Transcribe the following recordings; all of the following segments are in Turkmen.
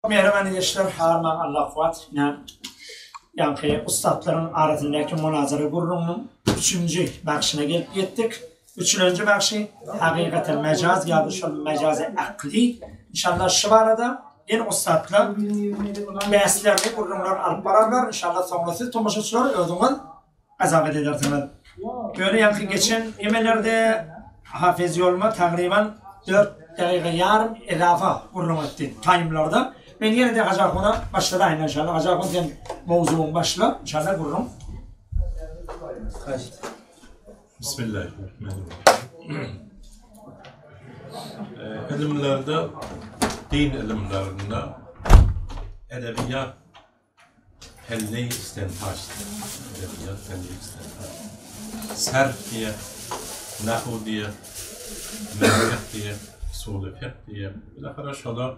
Mähriban ildeşler, harmaň Allah kuwwat. Ine, ýaňky ussatlaryň arasyndaky munazara gürrüňiniň üçünji bagşyna gelip ýetdik. Üçülenji bagşy hakykaty mejaz ýa-da şol mejazy akly. Inşallah şu barada ýene ussatlar bäslerini, gürrüňlerini alyp bararlar. Inşallah soňra siz tomaşaçylar özüňiz Azap edersiňiz. Ýöne ýaňky geçen emelerde Hafez ýoluma tagryban dört dagyga ýarym ezafa gürrüň etdi taýmlarda. Men ýene-de Hajy ahuna başladaýyn enşalla. Hajy ahun sen mowzugyňy başla enşalla gürrüň. Bismillahirrahmanirrahim. Ilimlerde, din ilimlerinde edebiyat Pelleý istentaçdyr. Edebiyat pelleý istentaj. Sarf diýer, nahw diýer, mentyk diýer, usuly fik diýer. Bilahara şolar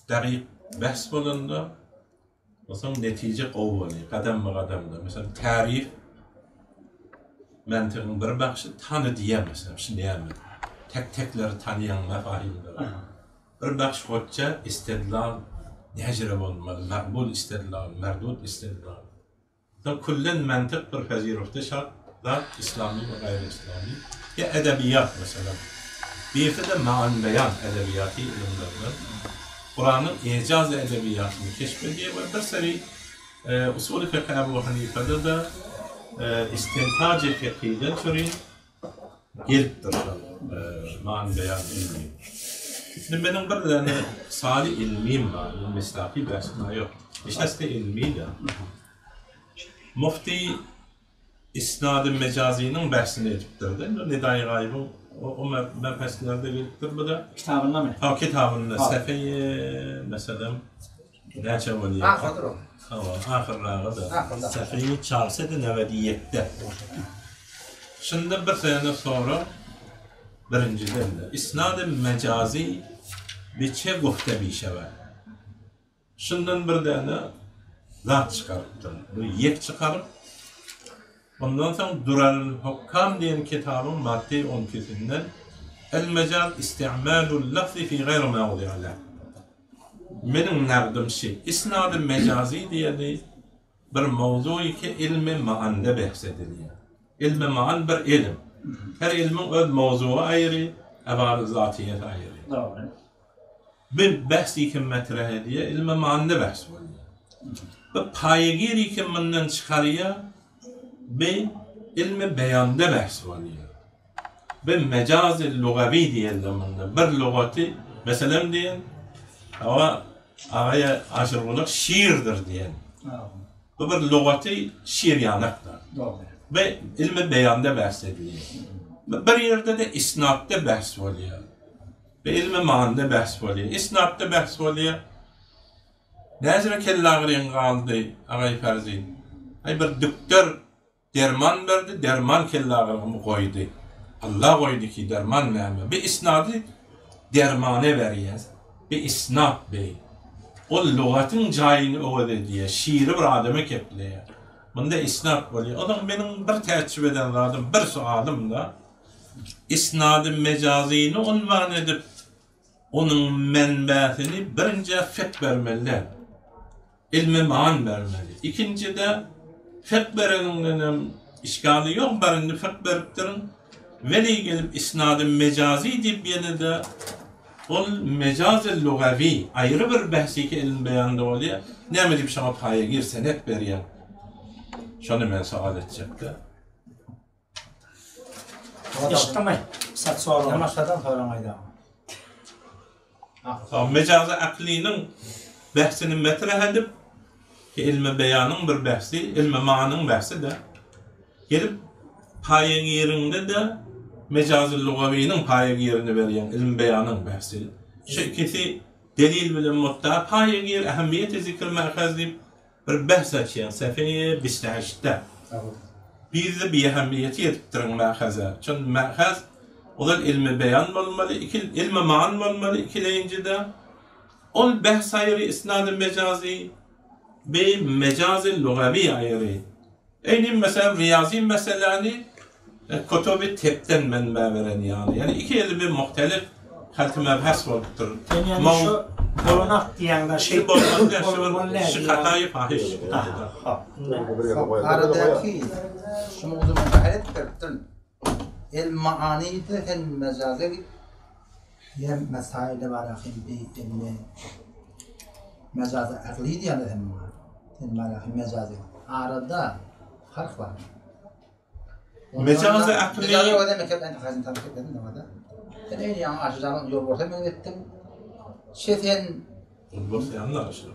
dagyk bähs bolanda, onsoň netije gowy bolýar, gadamma-gadamda. Meselem, tarif mentygyň bir bagşy tany diýer, meselem, şu näme? Tek-tekleri tanýaň, mefahimleri. Bir bahş hotja istedlal näjere bolmaly, magbul istedlal, merdud istedlal. Soň küllen mantyk bir fezirufte şart zat islamy we gaýry islamy ýa edebiýat meselem. Birisi-de maan-beýan edebiýaty ylymlardan Kuranyň ejaz edebiýatyny keşp edýär we bir seri usuly fekh Ebu Hanifada-da istentaj-y fekhyden çüri Gelipdir şol many beýan ilmi. Indi meniň bir däne saly ilmim bar, meslaki bähsim ýok. Nişaste ilmi-de. Mufti isnady mejazynyň bähsini edipdir-de. Indi Nidaýy Gaýybyň o mebheslerde gelipdir bu-da. Kitabyndamy? Ha, kitabynda. Sefeýe meselem Näçe bolýar? Ahyrdyr o. Hawa, ahyrragy-da. Sefeýi çarsedi newedi ýetde. Şunda bir sene sorag birinjiden-de, isnady mejazy bi çe gufte mişewe? Şundan bir däne zat çykarypdyr. Bu ýek çykaryp, ondan soň Durarul Hukkam diýen kitabyň madde on ikisinden El mejaz isti'malul lafzi fi gaýri mawdi'a leh. Meniň nagdym şi, isnady mejazy diýeni bir mowzugy ki ilmi maanda behs edilýär. Ilmi maan bir ilim. Her ilmiň öz mowzugy aýry, ebady zatyýeti aýry. Dogry. Bir behsi kim metreh edýär, ilmi maanda behs bolýar. Bir paýegiri kim mundan çykarýar, bi ilmi beýanda behs bolýar. Bir mejazy lugawi diýende munda bir lugaty meselem diýen hawa agaýa Aşyrgulak şirdir diýen. Bu bir lugaty şir ýanakdyr. Dogry. Bu ilmi beýanda bähs edilýär. Bir ýerde-de isnatda bähs bolýar. Bu ilmi manyda bähs bolýar. Isnatda bähs bolýar. Näzire kellagyryň galdy, agaý Ferzin. Aý bir dükder Derman berdi, derman kellagyrymy goýdy. Alla goýdy ki, derman näme? Bi isnady dermana berýäs. Bi isnat beý. Ol lugatyň jaýyny öwez edýär, şiri bir adama kepleýär. Munda isnat bolýar. Onsoň meniň bir täjjüp eden zadym, bir soalym-da, isnady mejazyny unwan edip, onuň menbäsini birinjä fek bermeli däl. Ilme man bermeli. Ikinjide fek bereniňdenem işgali ýok, bar indi fek beripdirin. Weli gelip isnady mejazy diýip ýene-de ol mejazy lugawi aýry bir behsiki ilm beýanda bolýar. Näme diýip şoňa paýa gir senet berýäň? Şony men sowal etjekde. Eşitdiňmi? Sat soragyny. Ýamaşadan soraň aýdaň. Mejazy aklynyň bähsini metreh edip, ki ilmi beýanyň bir bähsi, ilmi manyň bähsi-de, gelip paýagiriňde-de mejazy lugawynyň paýagirini berýäň, ilmi beýanyň bähsi. Şu ikisi delil bilen mutda paýagir, ähmiýeti zikr mähaz diýip, Bir bähs açýaň sefeýe bistehiştde. Bizde biähemmiýeti ýetipdiriň mäheze. Çün mähez ozal ilmi beýan bolmaly, iki ilmi man bolmaly ikileýinjide. Ol bähs aýry isnady mejazy bi mejazy lugawi aýry. Eýni meselem riýazy meseläni Kutuby tepden menbä beren ýaly. Ýani iki ilmi muhtelif halty mebhes bolupdyr. Sen ýani şu. Bolanok diýýäňde şeý Şu bolmaly däl, şu bir şu hataýy fahiş. Aradaky şu mowzuny bahar edip beripdirin. El maanyda sen mejaza git. Ýa mesaile bar ahim bi ilmi mejazy akli diýýärler hem muňa. Sen bar ahim mejazy. Arada fark bar. Mejazy akli Mejazy o demek ben hazin tanık etmedim de orada. Sen en ýaňy aşyjanyň ýol bolsa men etdim. Şe sen Bolsa ýanlar aşyr.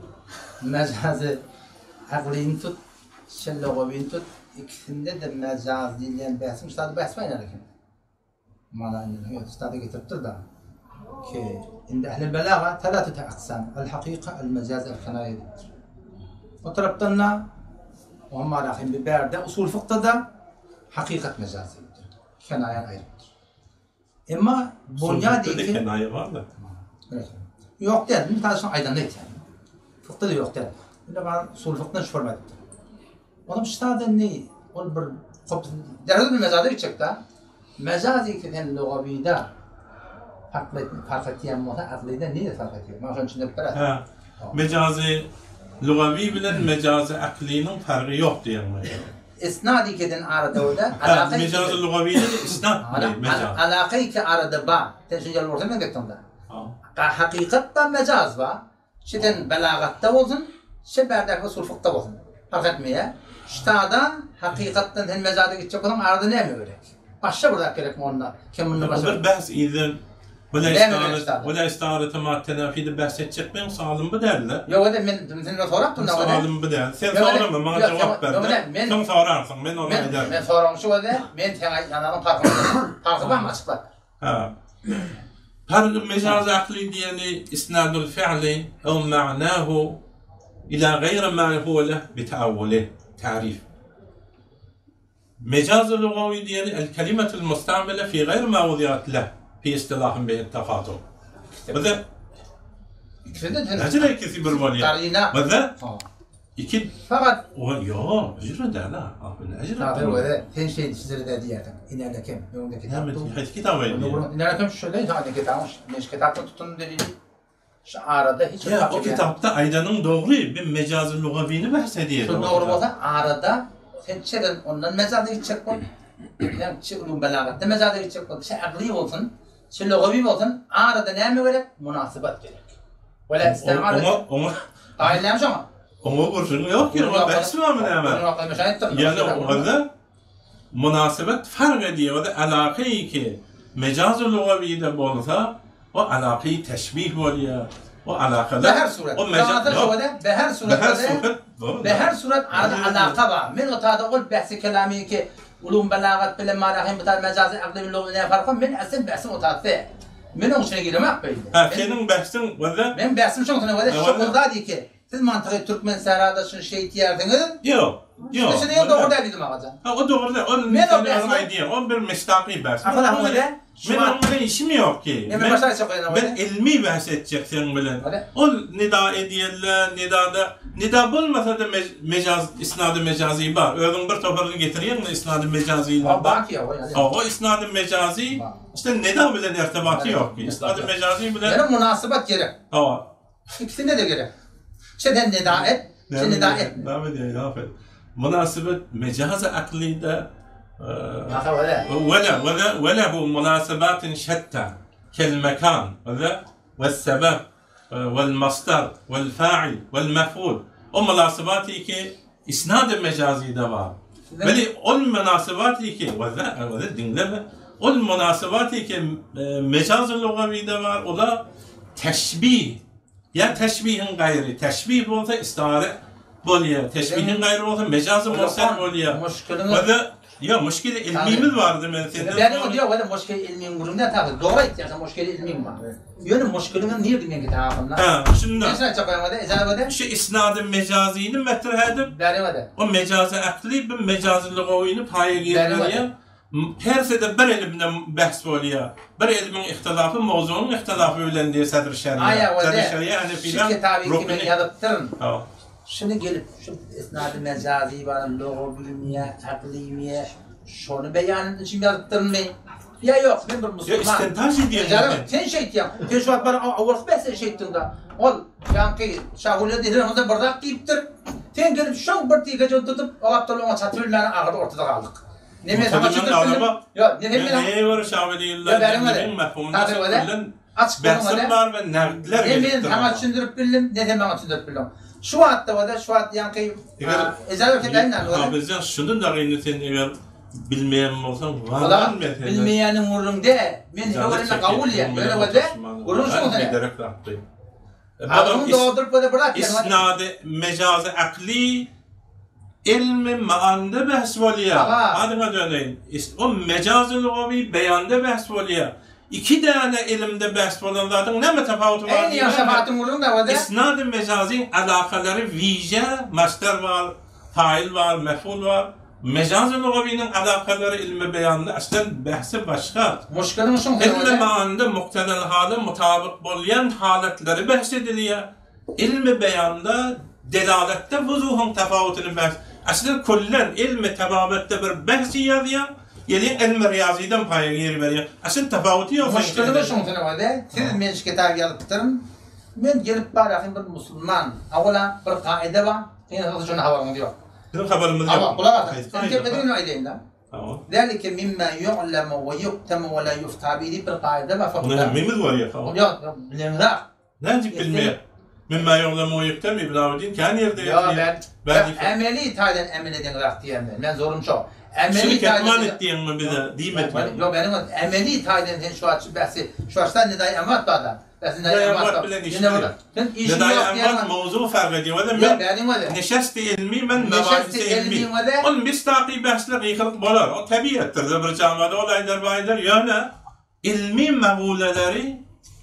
Mejazy aklyny tut, şe logawini tut. Ikisinde de mejaz diýilýän bähsiň ştada bähs bar eken. Mana indi ustada getiripdir da. Ki indi ehlil belaga talatete aksam el hakyka el mejaz el kinaýa diýipdir. O tarapdan da Muhammed Rahim bir bärde usul fykda da hakykat mejaz diýipdir. Kinaýa aýrypdyr. Emma bolýar diýip kinaýa bar da. Ýok däl, bir taşyň aýdanyny aýtýan. Fykda da ýok däl. Indi bar usul fykdan şu forma aýdypdyr. Onuň ştada indi ol bir derhal bir mejaza gitjek da. Mejaz ki sen lugawida farkly fark etýän bolsa, aklyda nirede fark etýär? Maňa şony düşündirip beräý. Hä. Mejazy lugawi bilen mejazy aklynyň fargy ýok diýýäňmi? Isnad ikiden arada bolsa, alaka Mejazy lugawide de isnad mejaz. Alaka iki arada ba. Sen şunu ýaly bolsa men gitdim da. Hakykat ba mejaz ba. Şiden belagatda bolsun, şe bärdäki usul fykda bolsun. Parh etmeýär. Ştada hakykatdan sen mejaza gitjek bolsaň arada näme gerek? Başga bir zat gerekmi onda? Kim munda başga? Bir bähs ýerden Wela istiarete ma tenafide bähs etjek meň soalym bu däldi. Ýok ede men senden sorapdym da. Soalym bu däl. Sen sorama maňa jogap ber. Soň sorarsyň men ony aýdaryn. Men soragym şu ede men seň aýtýanlaryň parhyny parhy barmy açyklap. Ha. Pargy mejaz akly diýeni isnadul fi'li ew ma'nahu ila gaýri ma huwa leh bi ta'awwulih, ta'rif. Mejaz lugawi diýeni el kelimetul mustamele fi gaýri ma wudiat leh fi istilahin bihi tafatub. Bize İkisi de Näçe ikisi bir bolýar? Bize İki Fakat O ýok, ejre däl ha. Ahmet ejre. Tabi öyle sen şey sizlere de diýerdim. Inerle kim? Öňde kitap. Näme haýsy kitap aýdýar? İnerle kim şöyle hadi kitap. Men kitapda tutun dedi. Şu arada hiç Ya o kitapda aýdanyň dogry, bir mejazy lugawini bahs edýär. Şu dogry bolsa arada sen çeden ondan mejazy gitjek bol. Yani çi ulum belagatda mejazy gitjek bol. Çi akli bolsun, çi lugawi bolsun, arada näme gerek? Munasybat gerek. Wala istemar. Oňa oňa Aýlam şoňa. Oňa gurşun ýok ki, oňa bäs barmy näme? Ýöne onda munasybat fark edýär, o-da alaky ki mejaz lugawide bolsa, o alaky teşbih bolýar. O alakalar Be her surat. O mejaz be her surat. Be her surat. Be her surat arada alaka bar. Men o tada ol bähsi kelamy ki ulum belagat bilen marahim bu tada mejazy akly bilen lugawy näme farky? Men asl bähsim o tada. Men oň içine giremek beýle. Ha, seniň bähsiň wada? Men bähsim şoň içine wada, şu gurda diý ki, siz mantygy türkmen sährada şuny şeýtýärsiňiz. Ýok, ýok. Şuny şuny dogry däl diýdim agajan. Ha, o dogry däl. Ol men o bähsim aýdýan, ol bir misdaky bähs. Ahyr wada. Men oň bilen işim ýok ki. Men başa açyk goýan Men ilmi bähs etjek seň bilen. Ol nida edýärler, nidada, nida bolmasa-da mejaz, isnady mejazy bar. Özüň bir toparyny getirýäň-de isnady mejazy bar. Bar ki, o isnady mejazy İşte neda bilen irtibaty ýok ki. Isnady mejazy bilen. Ýöne munasybat gerek. Hawa. İkisine de gerek. Şe sen neda et, şe neda et. Näme diýýär, aferin. Munasybat mejazy aklyda wela wela wela hu munasybatyn şetta kel mekan we we sebep wel masdar wel fa'il wel mef'ul. O munasybaty ki isnady mejazyda bar. Weli ol munasybaty ki we diňleme. Ol munasybaty ki mejazy lugawyda bar, ola teşbih ýa teşbihiň gaýry, teşbih bolsa istare bolýar, teşbihiň gaýry bolsa mejazy mursel bolýar. Muşkiliňiz Ýok, muşkili ilmimiz bardy men senden. Benim o diýýär, weli muşkili ilmiň gürrüňden taky. Dogry aýtýarsyň, muşkili ilmiň bar. Ýöne muşkiliňiz nirde meň kitabymda? Ha, şunda. Men şuny aýtjak bolýan wada, ejaza wada. Şu isnady mejazyny metrh edip, Bäri wada. o mejazy akly bir mejazy lugawyny paýa girdirýär. Hersi-de bir ilimden behs bolýar. Bir ilmiň ihtilafy mowzugyň ihtilafy bilen diýýär Sadr Şeriýa. Aýa Sadr wada. Şeriýa Şu Hanefiler kitaby ki men rukny. ýazypdyryn. Ha. Şuny gelip şu isnady mejazy bar, lugawymyýa, aklymyýa, şony beýan üçin ýazypdyrynmy? Ýa ýok, men bir musulman. Ýa istintaj edýän. Janym, sen şeýtýäň. Sen şu wagt bana awalky bäsde şeýtdiň-de. Ol ýaňky Şahulyýa diýlen bir zat diýipdir. Sen gelip şoň bir tikejigini tutup, o gapdal oňa çatyp bilmän ahyry ortada galdyk. Ne men saňa düşündirip bildim. Ýok, ne sen meni. Neye göre Şaweliýler diýen mefhumyny Açyk Bähsim bar we nägtler Ne men saňa düşündirip bildim, ne sen maňa düşündirip bildiň. Şu wagtda bolsa, şu wagt ýaňky ejaza berip näme bolýar? Hafizjan şuny dagy indi sen eger bilmeýän bolsaň, walan mesele. Bilmeýäniň gürrüňde, men höwrüne gabul edýän, ýöne bolsa, gürrüň şuň sene. Biderek zatdy. Agzyňy dolduryp bolsa bir zat diýen. Isnady mejazy akly ilmi maanda bähs bolýar. Adyňa döneýin. O mejazy lugawy beýanda bähs bolýar. Iki däne ilimde bähs bolan zadyň näme tapawudy bar Eýni ýaşa Fatym gürrüň da boldy. Isnady mejazyň alakalary wije, masdar bar, fail bar, meful bar. Mejazy lugawynyň alakalary ilmi beýanda aslan bähsi başga. Muşkiliň şuň Ilmi manyda muktedal hala mutabyk bolýan halatlary bähs edilýär. Ilmi beýanda delaletde wuzuhyň tapawutyny bähs Aslan küllen ilmi tababetde bir bähsi ýazýaň, gelýäň ilmi riýazydan paýa giriberýäň. Aslan tapawuty ýok. Muşkiliňi şuň sene özi. Siz men şu kitaby ýazypdyryn. Men gelip barýaryn bir musulman. Awala bir kaida bar. Siziň şondan habaryňyz ýok. Biziň habarymyz ýok. Hawa, gulak asyň. Sen gepledigini aýdaýyn-da. Zalike mimma yu'lemu we yuktemu we la yufta bihi diýip bir kaida bar. Muny hemmemiz barýar. Ýok, bileňzok. Nädip bilmeýär? Mimma yu'lemu we yuktem Ibn Abidin kän ýerde Ýok, ben ben emeli taýdan emel edeňzok diýýän men. Men zorum şo. Emeli Şuny ketman et diýeňmi bize? Diýmedi. Ýok, meniň emeli taýdan sen şu wagt şu bähsi, şu wagtda nidaý emwat bar-da. Emwat bilen işim ýok. Nidaý emwat mowzugy fark edýär. Wada men neşesti ilmi men mebahisi ilmi. Ol misdaky bähsler gykylyk bolar. O tebiatdyr. Bir jamada ol aýdar bu aýdar. Ýöne ilmi maguleleri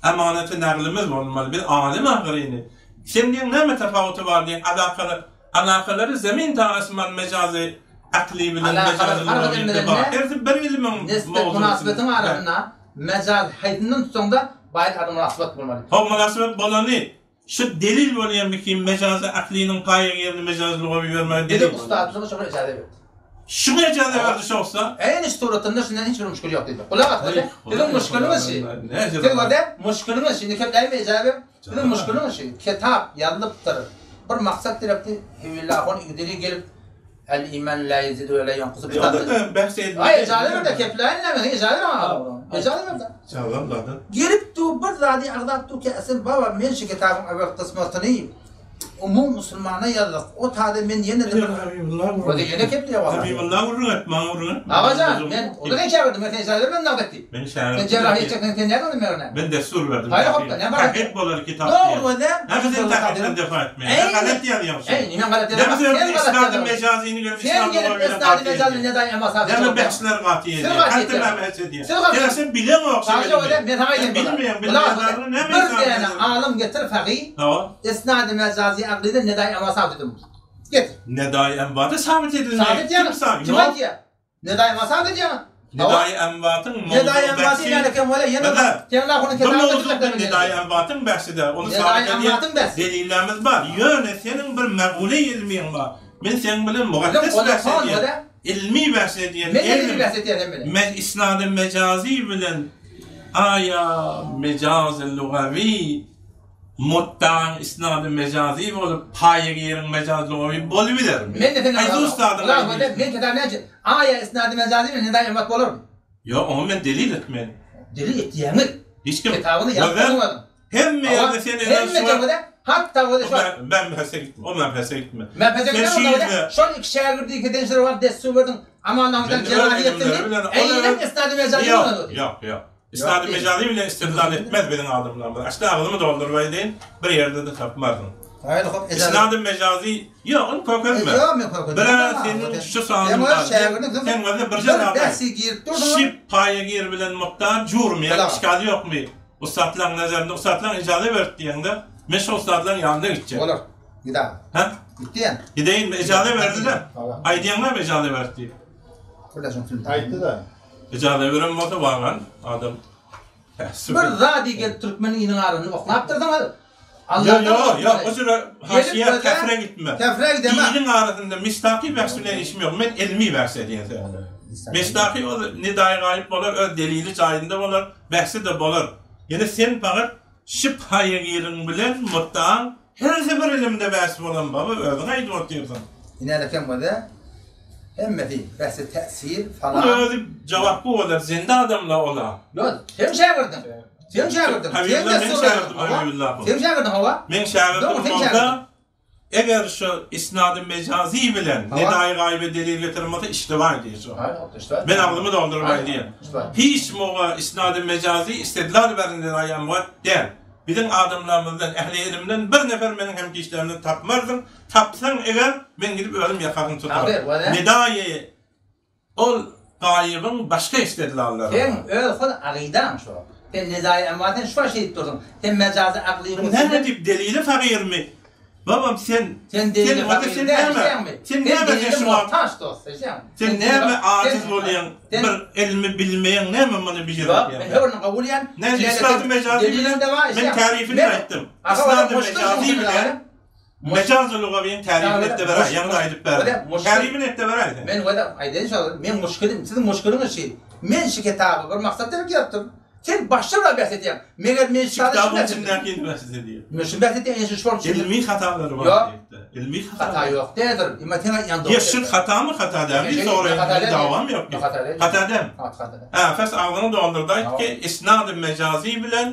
amaneti naglymyz bolmaly. Biz alim ahyryny. Sen diýen näme tapawuty bar diýen alakaly alakalary zemin ta asman mejazy akly bilen mejazy lugawy bar. Hersi bir ilmiň mowzugy. Münasybetiň arasynda Mejaz haýsyndan tutsaňda baýat ady mynasybat bolmaly. Haw mynasybat bolany şu delil bolýarmy ki mejazy aklynyň paýyň ýerine mejazy lugawy bermäge delil Bize ussatlygy şoňa ijaza berdi. Şuňa ijaza berdi şo ussa? Eýni şu suratynda şundan hiç bir muşkil ýok diýdi. Gulak as bolýa. Siziň muşkiliňiz şi. Siz bolýa muşkiliňiz şi. Indi kepläýme ijaza ber. Siziň muşkiliňiz şi. Kitap ýazylypdyr. Bir maksat gerekdi. Hewillahon igdeli gelip El iman la yezidu ve la yankusu kitapda. Bähs edildi. Aý ijaza ber-de kepläýin näme sen ijaza ber maňa. Ijaza ber-de. Çagam zaten. Gelip dur bir zady agzap dur ki asyl baba men şu kitabyň ewel kysmatyny umum musulmana ýazdyk. O taýda men ýene-de bir Habibulla O-da ýene kepleýär walla. Habibulla gürrüň et, maňa gürrüň et. Agajan men o-da sen şägirdim men sen ijaza bermedim nagt et diýip. Men şägirdim. Sen jerrahy etjek sen sen näme bolduň men Men dessur berdim. Haýra hopda näme bar? Tahqiq bolar kitap. Dogry bolýa. Näme sen tahqiqden defa etmeýäň? Sen galat ýazýaň şu. Eý, men galat ýazýan. Näme sen isnady mejazyny görüp Sen gelip isnady mejazyny ne daýy emma sabit. Näme behsler gaty edýär? Hatta näme het edýär? Sen sen bileňok şu. Sadece öyle men saňa aýdayyn. Bilmeýän bilmeýän näme Bir däne alym getir fagy. Isnady mejazy aklydan ne daýy emma sabit edilmiş. Getir. Ne daýy emma sabit edilmiş. Sabit ýa. Kim aýdýar? Nedaý Masad edýäňiz? Nedaý Emwatyň Nedaý Emwaty ýaly eken wala ýene bir seň lahuny Bu mowzuk Nedaý Emwatyň bähsi däl. Ony sabit edýän delillerimiz bar. Ýöne seniň bir magule ilmiň bar. Men seň bilen mukaddes bähs edýän. Ilmi bähs edýän. Men ilmi bähs edýän sen bilen. Men isnady mejazy bilen aýa mejazy lugawi Mutdagyň isnady mejazy bolup, paýa giriň mejaz lugawy bolubilermi? Men-de senden Haýsy ustadyň Gulak as, men kitap näçe? Aýa isnady mejazy bilen nedaý emmat bolarmy? Ýok, oňa men delil etmen. Delil etýäňiz. Hiç kim. Kitabyny ýazyp goýuň. Hemme ýerde sen eden şu. Hemme ýerde, hatda o şu. Ben mebhese gitme, o mebhese gitme. Mebhese gitme, şol iki şägirdi iki denşer wagt dessur berdiň. Amanlaňdan jerahi etdiň. Eýle isnady mejazy Ýok, ýok, ýok. Isnady mejazy bilen istidlal etmez biziň adamlarymyz. Aşda agzymy dolduryp aýdaýyn, bir ýerde-de tapmarsyň. Isnady mejazy, ýok, ony kökelme. Birä seniň şu sanyň bar. Sen bolsa birje zat aýt. Şip paýa gir bilen mukdar jurmy ýa işgal ýokmy? Ussatlaň nazarynda ussatlaň ijaza berip diýeňde, men şo ussatlaň ýanyna gitjek. Bolar. Gidä. Hä? Gitýän. Gideýinmi? Ijaza berdi-de. Aýdýaňmy ijaza berdi diýip? Aýtdy-da. Ijaza beren bolsa wagan adam. Bir zady gelip türkmeniň iniň aryny oklapdyrsyňyz. Ýok, ýok, ýok, o jüre haşiýa käfire gitme. Käfire gideme. Iliň arasynda misdaky bähs bilen işim ýok. Men ilmi bähs edýän sen. Mesdaky ol nidaýy gaýyp bolar, öz delili jaýynda bolar, bähsi-de bolar. Ýöne sen fakat şu paýagiriň bilen muddaň hersi bir ilimde bäs bolan baba özüň aýdyp otyrsyň. Ine kem bolsa hemmesi bähsi täsir falan. Ol özi jogaply bolar, zende adamla ola. Ýok, seň şägirdiň. Seň şägirdiň. Habibulla meň şägirdim Habibulla. Seň şägirdiň hawa. Meň şägirdim bolsa Eger şu isnady mejazy bilen nedaýy gaýyba delil getiren bolsa iştiba edýär şu. Men agzymy dolduryp aýdýan. Hiç muňa isnady mejazy istidlal beren nedaýy amwat däl. Biziň adamlarymyzdan, ähli ilimden bir nefer meniň hemkişlerimden tapmarsyň. Tapsaň eger, men gidip özüm ýakasyny tutaryn. Nedaýy Ol gaýybyň başga istedlallary Seň bar. öz hol agydaň şo. Sen nezaýy emma sen şu başa diýip dursuň. Sen mejazy aklyň Bu näme diýip delili fagyrmy? Babam sen Sen delili sen sen fakir däl, näme? eşdeňmi? Sen Sen näme sen delili şu wagt muhtaç dost, eşdeňmi? Sen Sen näme sen ajiz bolýaň? sen Bir ilmi bilmeýäň näme muny bijirip Ýok, men ýaň? höwrüni kabul edýän. Näme isnady mejazy Deliliň bilen de bar, men eşdeňmi? tarifini Men aýtdym. Aga, olar Isnady muşkil mejazy şuň bilen Mejaz lugawyň tärifini etde beräý, ýaňy-da aýdyp berdim. Tärifini etde beräý sen. Men wada aýdaýyn şol, meň muşkilim, siziň muşkiliňiz şi. Men şi kitaby bir maksat edip ýazypdym. Sen başga bir bäs edýäň. Meger men şi kitabyň içindäkini bäs edýän. Men şi bäs edýän, şi şol. Ilmi hatalary bar diýipdi. Ilmi hata. Hata ýok däldir. Emma sen aýtýan dogry. Ýa şi hatamy hata däl? Bir soraýyn, dawam ýok. Hata däl. Hä, fes agzyňy doldurdy aýt ki, isnady mejazy bilen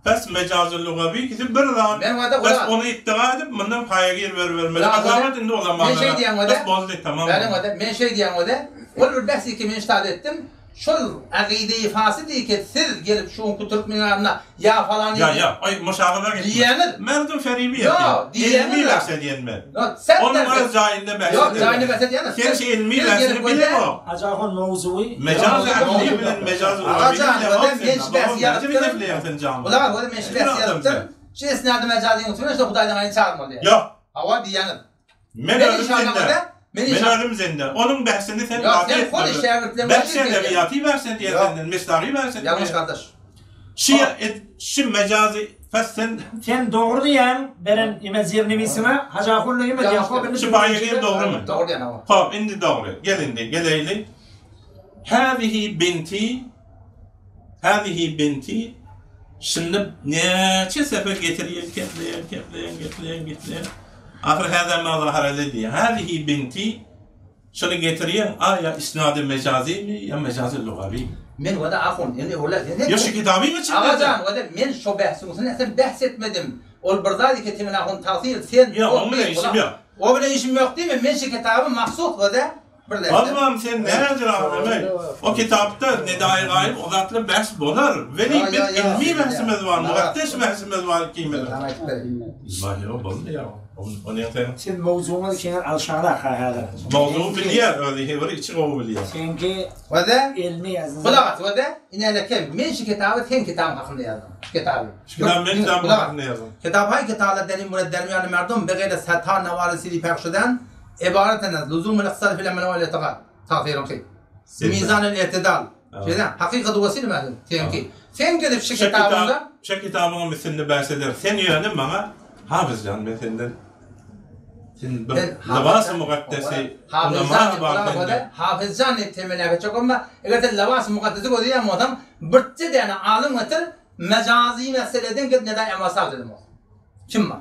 Pes mejazy lugawy ikisi bir zat. Men wada Pes gulak. ony iddia edip mundan paýa gir beribermeli. Gulak Azamat wada. indi o Men zamanlara. şeý diýen wada. Pes boldy tamam. Bäriň wada. Men şeý diýen wada. Ol bir bäs iki men ştat etdim. Şol agydy fasy diýke siz gelip şu günki türkmeniň adyna ýa falan Ýa ýa aý muşagyza gitme. Diýýäňiz. Merdum feribi Ýo, etýän. diýýäňiz Ilmi la. bäs edýän men. Ýo, sen Onuň derse. öz jaýynda bäs Ýok, edýän. jaýynda bäs edýäňiz. Sen şu ilmi Siz bäsini gelip wada. bilemok. Ajahan mowzugy. Mejaz Ýok, akly ýok. bilen mejaz Aga lugawyny jan, bilemok wada sen. men şu bäsi Babam ýazypdyryn. näme bilýäň sen jamy? Gulak as, wada men şu bäsi ýazypdyryn. Şu esnady mejazyň üstüne şu Hudaýdan aýyny çagyrmaly diýýär. Ýok. Hawa diýýäňiz. Men Men özüm inşallah zende. wada, men Men inşallah. özüm zende. Onuň bähsini sen Ýok, gaty sen etme. hol şägirtleň Bähs başy diýýär. edebiýaty bähs edýär Ýok. senden, mesdagy bähs etmeýär. Ýalňyş gardaş. Şu et, şu mejazy pes sen Sen dogry diýýäň, beren ime zirnewisiňe, Hajy ahun ime diýýän, hop indi Şu paýa dogrymy? Dogry diýýän hawa. Hop, indi dogry. Gel indi, geleýli. Häzihi binti Häzihi binti Şindi näçe sefer getirýän, kepleýän, kepleýän, getirýän, getirýän. Ahyr häzä ma zahara diýýär. Häzihi binti Şuny getirýäň, a ýa isnady mejazymy, ýa mejazy lugawymy? Men wada ahun, indi ola sen Ýa şu kitabyň içinde. Agajan wada men şo bähsiň üstünde sen bähs etmedim. Ol bir zat eke temin ahun tagsyr sen Ýok, oň bilen işim ýok. O bilen işim ýok diýme, men şu kitaby mahsus wada bir Babam sen näjür adamy? O kitapda nedaýy gaýyp o zatlar bähs bolar. Weli biz ilmi bähsimiz bar, mukaddes bähsimiz bar ikimiziň. Waý, o boldy ýa. Ony sen Siz mowzugyňyzy kenar alşaňyzak ha häzir. Mowzugy bilýär özi, he bir içi gowy bilýär. Seňki Wada elmi ýazyn. Gulak as wada, inäleke men şu kitaby seň kitabyň hakynda ýazdym. Şu kitaby. Şu kitap men kitabym hakynda ýazdym. Kitap haý kitalar derin murad dermiýany merdum begeýre sata nawary sili pehşudan ebareten az luzumul iqtisad fil amel wal itiqad. Tagsyryňky. Mizanul i'tidal. Şeýle hakykat wesil mälim seňki. Sen gelip şu kitabyňda Şu kitabyňam üstünde bäs eder. Sen ýöne maňa Hafyzjan men senden sen bir lybas mukaddesi ulama bar sende. Hafyzjan diýip temelläp etjek bolma. Eger sen lybas mukaddesi gözleýän bolsaň, birje däne alym getir, mejazy meseleden gel neda emasa dedim ol. Kim bar?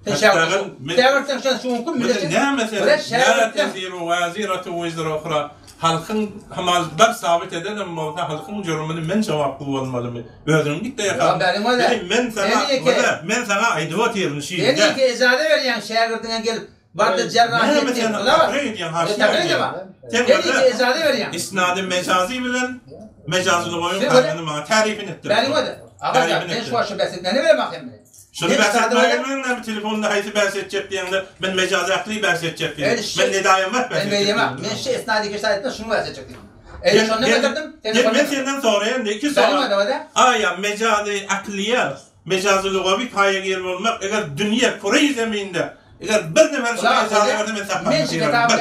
Sen şägirtsin. Şägirtsin sen şu günki milletiň. Näme sen? La teziru waziratun wizra uhra. Halkyň hamal bir sabit edenem bolsa halkyň jürümini men jogaply bolmalymy? Özüň git-de ýakar. Men saňa men saňa aýdyp otyryn şi. Sen iki ejaza berýäň şägirdiňe gelip barda jerrah Näme sen takrir edýäň haşa edýäň. Sen iki ejaza berýäň. Isnady mejazy bilen mejazyny goýuň karnyny maňa tarifini etdir. Bäriň öde. Aga men şu şu bäs etmäni berem ahim. Şuny bäs etmäge gelmeň näme telefonda haýsy bäs etjek diýeňde men mejazy akly bäs etjek diýen. Men nedaýamak bäs etjek. Men şu esnady iki şaýatda şuny bäs etjek diýen. Eý şonda getirdim. Men senden soraýan iki soral. Aýa mejazy aklyýa mejazy lugawy paýa gir bolmak eger dünýe küreý zeminde eger bir nefer şu mejazy berse men sapak. Men şu kitaby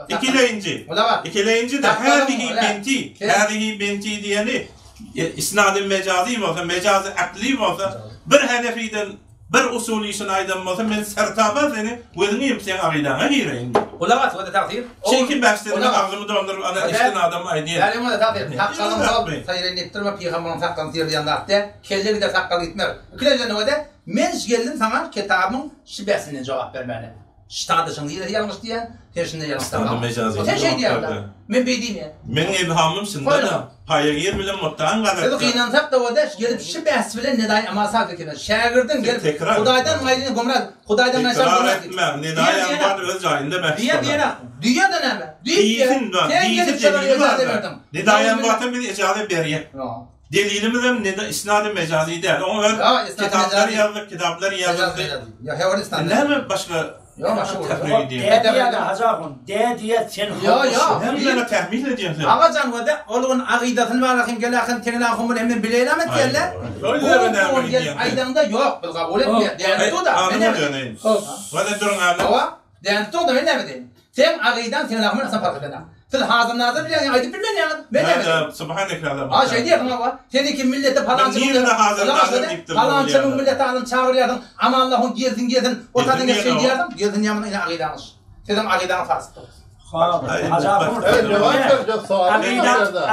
Ikilenji. Ikilenji de häzihi binti, häzihi binti diýeni isnady mejazy bolsa, mejazy akly bolsa bir henefiden. Bir usulyşyny aýdan bolsa men sertaba seni gözüňi ýumup seň agydaňa gireýin diýip. Gulak as wada tagsyr. Şeýki bäsde men agzymy dolduryp ana eşden adam aýdýar. Bäri wada tagsyr. Sakgalyň sol saýraýyn diýip durma pygambaryň sakgalyny syrlaýan zat däl. Kelle gider sakgal gitmez. Ikilenjende wada men geldim saňa kitabyň şu bäsinden jogap bermäne. Ştadaşyň niresi ýalňyş diýýän, sen şunda ýalňyş Ysnady mejazy Sen şeý diýýäň-da. Men beý diýmeýän. Meň ebhamym şunda-da, paýagir bilen mutdan Biz gazakda. gynansak-da o-da gelip şu bäs bilen Nedaýy Amasat ekeni. Şägirdiň gelip Tekrar Hudaýdan etme. gaýryny gümra Hudaýdan gaýşar Tekrar gümra diýip. etme. Nedaýy Diýen Amat diýene. öz jaýynda bäs Diýen bolar. diýene. Düýe-de näme? Düýp diýe. Diýsin da, Sen diýse gelip şolara delili ejaza bar-da. berdiň. Nedaýy Amata biz ejaza berýäk. Ýa. Delilimizem neda isnady mejazy däl. Oňa öz Ýa, isnady kitaplar mejazy. ýazdyk, kitaplar Mejazy ýazyldy. mejazy. Ýa, he ol isnady. Näme başga Ýa, başga tefrik bolsa. edýär? Dä diýýär-de Hajy ahun, dä diýýär sen Ýa, ýa. Näme Diýip- näme tähmil edýäň sen? Agajan we de ol gün agydasyny barahym gel ahym teňle ahym bilen hem bileýlem etýärler. Aý, Bu öyle näme gün gelip edýäň sen? aýdaňda ýok, biz kabul etmeýär. Däli Aý, tuda, men adyma näme döneýin. Hop. Wada duruň aly. Hawa, däli tuda men näme diýin? Seň agydaň teňle ahym bilen asla parh edenok. Siz Hazym Nazar bilen aýdyp bilmeýäňiz, men näme diýin? Subhaneke Allah. Ha şeý diýýärsiň hawa. Sen iki millete palança Men nirede Hazym Nazar diýipdir Palança müň millete adam çagyrýarsyň. Amanlahun gelsin gelsin. O tadyň şeý diýýärsiň. Gelsin ýamyna ine agydaňyz. Siziň agydaňyz fasytdyr.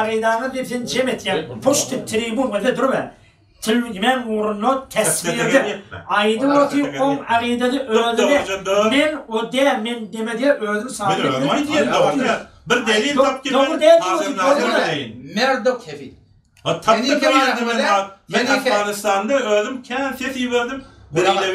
Agydaňyz diýip sen jem etýäň. Puşt tribun bolsa durma. Til men ugrunda teswirde aýdyp otyr oň agydady özüne men o däl men deme diýe özüni Men özüm aýdýan dogry däl. Bir delil tap ki men Hazym Nazir diýeýin. Merdo kefil. Ha tapdyk bir ýerde men men Afganistanda özüm kän ses iberdim. Birine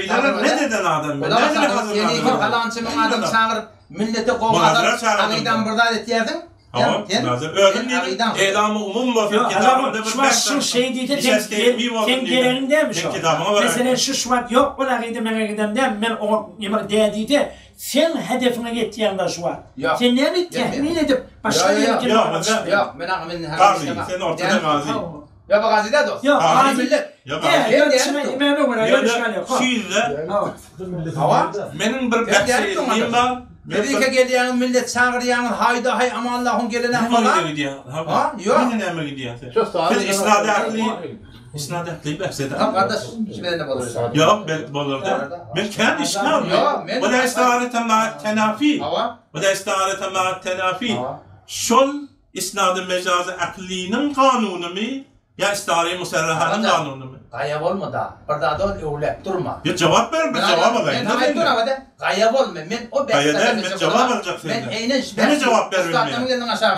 red eden adam men. Näme Hazym Seni Nazir? palança müň adam çagyryp millete gowgadan agydan bir zat etýärsiň. Hawa, Nazir özüm diýdim. Elamy umum bolsun kitabymda bir Şu şu şey diýdi sen sen geleniň dämi şu? Meselen şu şu wagt ýok ol agyda men gidem dämi men oňa ýa dä diýdi. Sen hedefiňe ýetýäň da şu wagt. Sen näme tähmin edip başga ýere Ýok, ýok, men aňa men Gazy, sen ortada gazy. Ýok, gazy däl dost. Ýok, gazy millet. Ýok, Şu ýylda Hawa. Meniň bir bähşi bar. Medike gelýäňiz, millet çagyrýaňyz, haýda haý amanlahun gelene falan. Ha, ýok. Näme näme gidýän sen? Siz isnady akly, isnady akly bähs edin. Ha, gardaş, şu bilen bolar. Ýok, ben bolar da. Men kän işgal. Ýok, men. Bu da istare tema tenafi. Hawa. Bu da istare tema tenafi. Şol isnady mejazy aklynyň kanunymy Ýa istari musarrahanyň kanunymy? Gaýa bolma da. Bir zada ol öwläp durma. Ýa jogap ber, bir jogap alaýyn. Men aýtdym aga de. Gaýa bolma. Men o bäs. Gaýa däl, men jogap aljak senden. Men eýnen şu Näme jogap ber bilmeýän?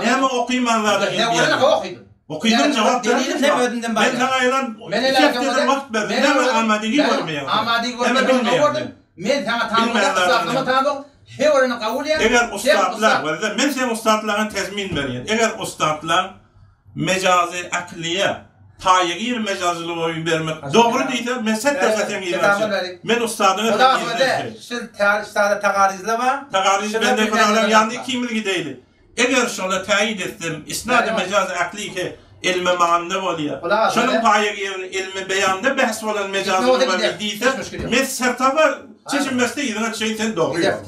Näme okyman zada gelip ýa. Men okydym. Okydym jogap ber. Delilim sen özünden bar. Men saňa ýalan iki hepdeden wagt berdim. Näme amadigi görmeýäň? Amadigi görmeýän. Men saňa tabyk, ussatlygyma tabyk. Her birini kabul et. Eger ussatlar, men seň ussatlaryňa tezmin berýän. Eger ussatlar Mejazy aklyýa, taýygir mejazy lugawy bermek dogry diýse, men set derse seň ýeriňe düşerin. Men ussadyňa seň ýeriňe düşerin. Şul sada tagaryzla bar. Tagaryz bende Hudaýlaryň ýanynda ikimiz gideýli. Eger şola täýit etsem, isnady mejazy akly ki ilmi manyda bolýar. Şonuň paýygirini ilmi beýanda behs bolan mejazy lugawy diýse, men sertaba çeşinmesde ýeriňe düşeýin sen dogry ýol.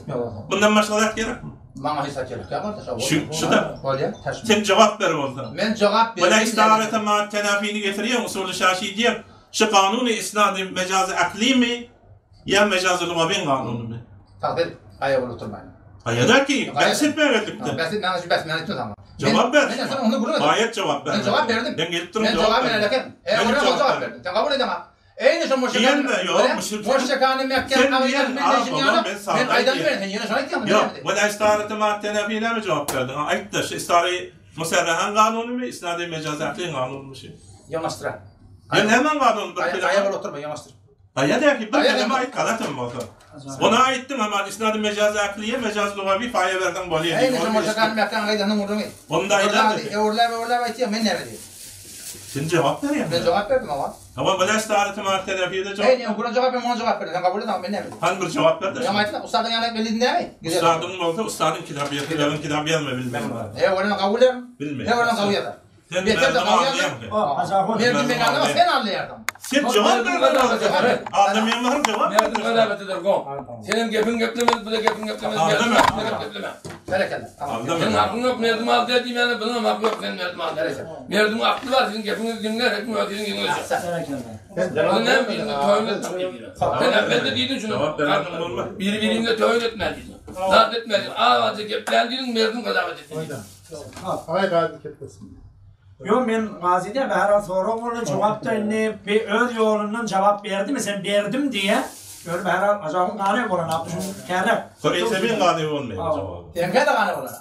Bundan başga zat gerekmi? Maňa hiç zat gerek ýok bolsa. Şu şu-da. Bolýar. Taş. Sen jogap ber bolsa. Men jogap berdim. Wala istiarete ma tenafini getirýäň usuly şaşy diýip, şu kanuny isnady mejazy aklymy ýa mejazy lugawyň kanunymy? Tagsyr, gaýa bolup oturmaýyn. Gaýada ki, bäs etme geldik-de. Bäs et, maňa şu bäs men aýtdym saňa. Jogap ber. Men sen onda gürrüň etdim. Gaýat jogap ber. Men jogap berdim. Men gelip durun Men jogap beren eken. E, ora jogap berdim. Sen kabul edem. Eýni şo Diýen-de ýok, müşrik. Moşşekany Mekge Sen agyr diýen, men a, işim baba, ýaly. men Men sag aýdan aýdýan. beren sen ýene şony aýtýaň. Ýok, wela istiarete ma tenafi näme jogap berdiň? Ha, aýt-da, şu istari muserrahan kanunymy, isnady mejazy aklyň kanunymy şu? Ýoňaşdyra. Ýa nämäň kanuny bir Gaýa kelime? gaýa bolup oturma, ýoňaşdyr. Gaýa däki, bir Gaýa kelime däki. aýt, galatam bolsa. Ony aýtdyň, ama isnady mejazy aklyýa, mejazy lugawy paýa berseň bolýar Eýni diýip, şo ony moşşekany eşitdim. Mekge agyr gürrüňi. Onda aýdardy. Öwürläp, öwürläp aýtýaň, men näme diýeýin? Sen jogap berýäň. Men jogap berdim oňa. Hawa, bu näçe sany tymar telefide jogap? Eý, näme gürrüň jogap berdim, oňa jogap berdim. Sen kabul et, men näme? Hany bir jogap ber-de. Ýaňy aýtdym, ussadyň ýanyna geldim näme? Ussadyň bolsa, ussadyň kitap ýazsa, özüň kitap ýazma bilmeýän. Eý, ony kabul et. Bilmeýän. He, ony kabul et. Sen Beter de merdimi kabul et. aldaýaň sen. Merdim meni aldama, sen aldaýardyň. Sen jogap ber bana. Aldamaýan bolsaň jogap ber. Merdim galabet eder, go. Senem gepiň geplemez, bu-da gepiň geplemez. Aldama. Merdim gepleme. Berekella. Tamam. Aldama. Senin hakkın yok merdim al dediğim yani bunun hakkı yok senin merdim al. Merdimin aklı var sizin gepiňizi diňler hepimiz sizin gepiňizi. Ahsen. Berekella. Bunu ne birini töhün etmek gibi. Sen evvel de dedin şunu. Cevap veren olmaz. Birbirine töhün etme dedin. Zat etme dedin. Ağacı geplen dedin merdim kazavet ettin. Hayır hadi keplesin. Yo men gazy de her hal sorag boldy jogap da indi bir öz ýolundan jogap berdi mi sen berdim diye Ýöne her hal ajabyň gany bolan ha şu kärek. Soraýsa men gany bolmaýar jogaby. Sen gäde gany bolar.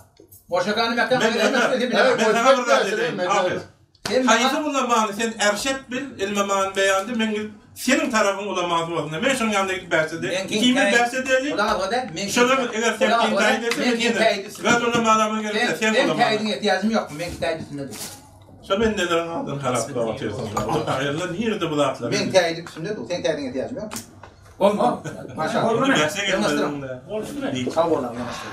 Boşa gany mekan Men men sana bir zat edeyim. Hafız. Sen Haýsy ulamany sen erşet bil, ilme man beýandy, men gidip seniň tarapyň ulamasy bolsun. Men şoň ýanyna gidip bäs edeyim. Kimi bäs edeli? Ulan o da men Şolar eger sen kim taýyn etse men ýene. Gaz ulamana gerek sen Sen ulama. taýynyň ihtiyacım yok. Men taýyn üstünde dur. Şo bendeleriň adyny haraplap otyrsyň. Hayırlar nirede bu zatlar? Men taýyn üstünde dur. Sen taýynyň ihtiyacım yok. Olmaz. Maşallah. Oldu mu? Bäse gelmedin de. Sağ ol lan yanaştır.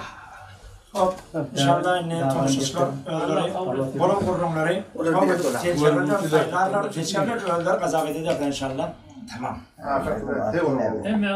Hop. İnşallah indi tomaşaçylar özleri bolan gurrunlary Olar bilet olar. Seçerler, seçerler özleri gazap ederler inşallah. Tamam. Aferin. Hemme.